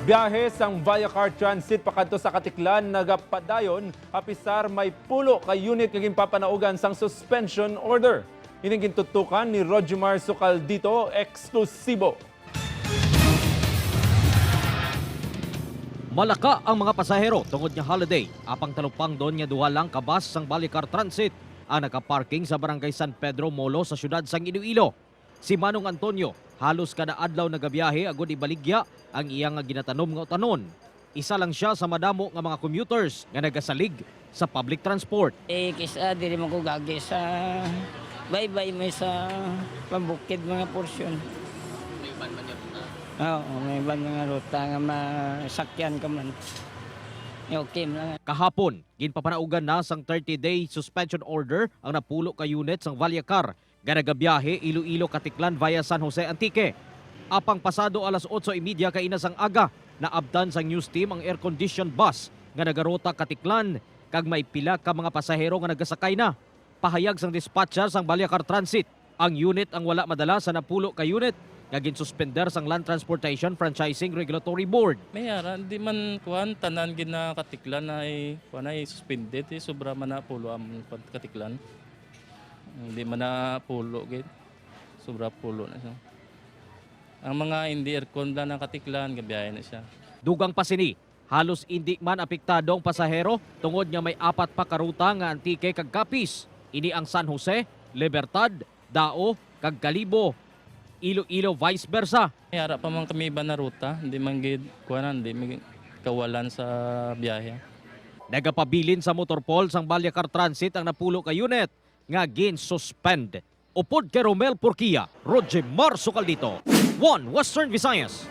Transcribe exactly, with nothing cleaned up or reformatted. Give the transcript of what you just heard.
Biyahe sang Vallecar Transit pakadto sa Caticlan nagapadayon, apisar may pulo ka unit nga ginpapanaugan sang suspension order. Ining gintutukan ni Rojomar Sucaldito, eksklusibo. Malaka ang mga pasahero tungod nga holiday, apang talupangdon nga duha lang ka bus sang Vallecar Transit ang nakaparking sa Barangay San Pedro, Molo, sa siyudad sang Iloilo. Si Manong Antonio, halos kada adlaw nagabiyahe agud ibaligya ang iya nga ginatanom nga utanon. Isa lang sia sa madamo nga mga commuters nga nagasalig sa public transport. Eh, kisa diri man ko gagi sa baybay may sa pambukid mga porsyon. Oo, may iban mga ruta nga masakyan ka man. Okay lang. Kahapon, ginpapanaugan na sang thirty-day suspension order ang napulo ka unit sang Vallecar nga nagabiyahe Iloilo, Caticlan via San Jose, Antique. Apang pasado alas otso y media kaina sang aga, naabtan sang news team ang air-conditioned bus nga nagaruta Caticlan kag may pila ka mga pasahero nga nagasakay na. Pahayag sang dispatcher sang Vallecar Transit, ang unit ang wala madala sa napulo ka unit nga ginsuspender sang Land Transportation Franchising Regulatory Board. May ara, di man kuan tanan gid na Caticlan na ay kuan ay suspended, eh, sobra man na pulo ang kuan, Caticlan. Hindi man na pulo gid. Sobra pulo na siya. Ang mga hindi aircon lang na Caticlan, gabiyahe na siya. Dugang pa sini, halos indi man apektado ang pasahero tungod nga may apat pa ka ruta nga Antique kag Capiz. Ini ang San Jose, Libertad, Dao, kag Kalibo, Iloilo, vice versa. May ara pa man kami iba na ruta, hindi man gid kuanan, hindi man gid kawalan sa biyahe. Nagapabilin sa Motorpool sang Vallecar Transit ang napulo ka unit nga gin-suspend. Upod kay Romel Porquia, Roger Marso Caldito, One Western Visayas.